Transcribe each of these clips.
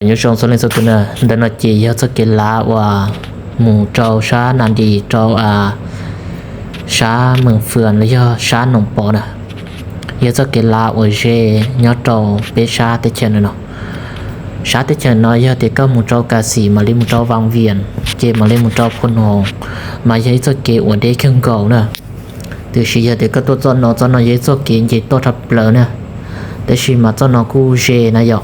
Nyob zoo txhua leej txhua tus na, ntawm no ces yog txoj kev lav uas mus rau sab Nas Dis rau sab Mees Fwm los yog sab Noom Pov na. Yog txoj kev lav uas ze nyob rau peb sab teb chaws no no. Sab teb chaws no yog tias koj mus rau Kas Xim mam li mus rau Vas Vias, ces mam li mus rau Phu Noos, mas yog ib txoj kev uas deb kawg nkaus na. Tiam sis yog tias koj tuaj txoj no, txoj no yog ib txoj kev nce toj tshaj plaws na, tab sis mas txoj no kuj ze na yom.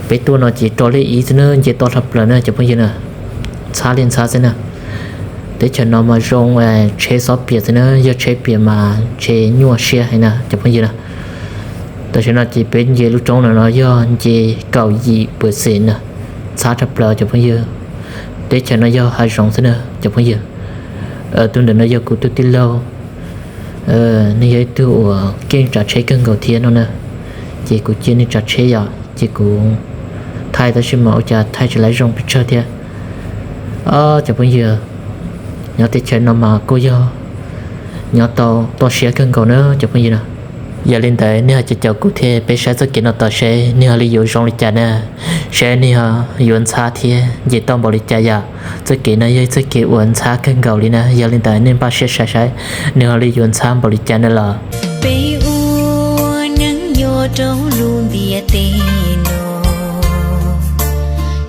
Peb tuaj no ces rau lej ib xwb na, nce toj tshaj plaws na cov phooj ywg na, ntxhab li ntxhab xwb na. Teb chaws no mas zoo tsheb xob pias xwb na, yog tsheb pias mas ntshe nyuaj siab heev na cov phooj ywg na. Tam sim no ces peb nce lub roob no no yog nce kaum yim pawv xees na, ntxhab tshaj plaws cov phooj ywg. Teb chaws no yog hav zoov xwb na cov phooj ywg. Tus ntawm no yog kuv tus tij laug, nws yog ib tug uas keej tsav tsheb kawg nkaus thiab no na, ces kuv cia nws tsav tsheb yom, ces kuv thaij tab sis mas ua cas thaij tsis laib zoo pes tsawg thiab. Cov phooj ywg, nyob teb chaws no mas kuj yog nyob tau toj siab kawg nkaus na cov phooj ywg na. Yog li ntawd nej ho caum caum kuv thiab peb saib txoj kev no tom seb nws ho li yuav zoo li cas na, saib nws ho yuav ntxhab thiab nce toj npaum li cas yom. Txoj kev no yog ib txoj kev uas ntxhab kawg nkaus li na, yog li ntawd nej npaj siab saib saib nws ho li yuav ntxhab npaum li cas na los. Peb ua neej nyob rau lub ntiaj teb no,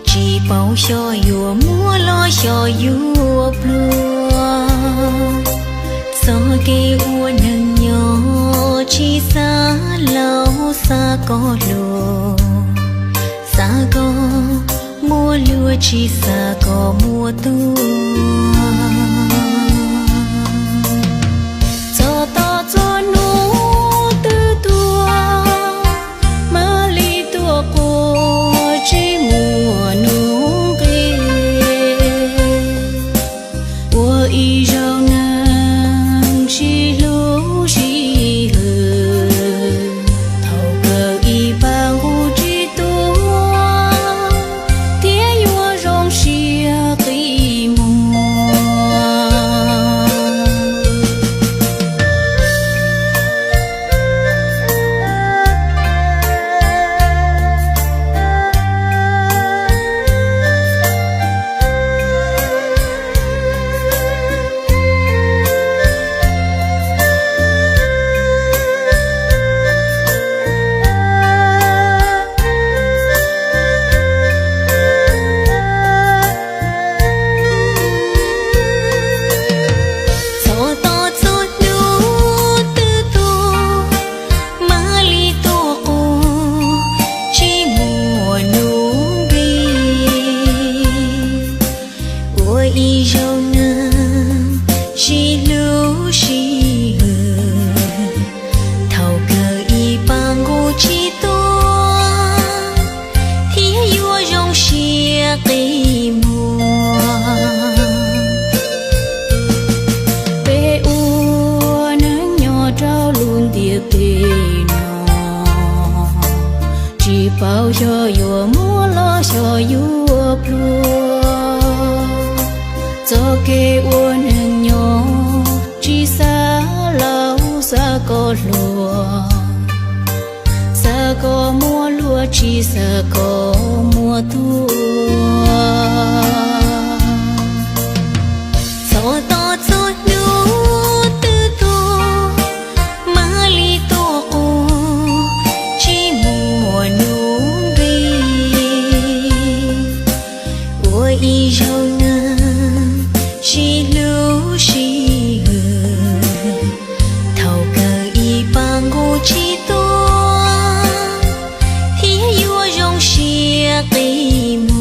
tsis paub xyov yuav muaj los xyov yuav pluag. Txoj kev ua neej nyob tsis xav laus xav kom hluas, xav kom muaj luag tsis xav kom muaj tuag. Txog tom txog hnub twb tuag, mam li tuaj quaj tsis muaj nuj nqis. Ua ib zaug neeg sib hlub sib hwm, thaum kawg ib pab nqus tsis tuag, thiab yuav zoo siab qi muag. Txog tom txog hnub twb tuag, mam li tuaj quaj tsis muaj nuj nqis. Ua ib zaug neeg sib hlub sib hwm, thaum kawg ib pab nqus tsis tuag, thiab yuav zoo siab qi muag. Peb ua neej nyob rau lub ntiaj teb no, tsis paub xyov yuav muaj los xyov yuav pluag. Txoj kev ua neej nyob tsis xav laus xav kom hluas, xav kom muaj luag tsis xav kom muaj tuag. Txog tom txog hnub twb tuag, mam li tuaj quaj tsis muaj nuj nqis. Ua ib zaug neeg sib hlub sib hwm, thaum kawg ib pab nqus tsis tuag, thiab yuav zoo siab qi muag.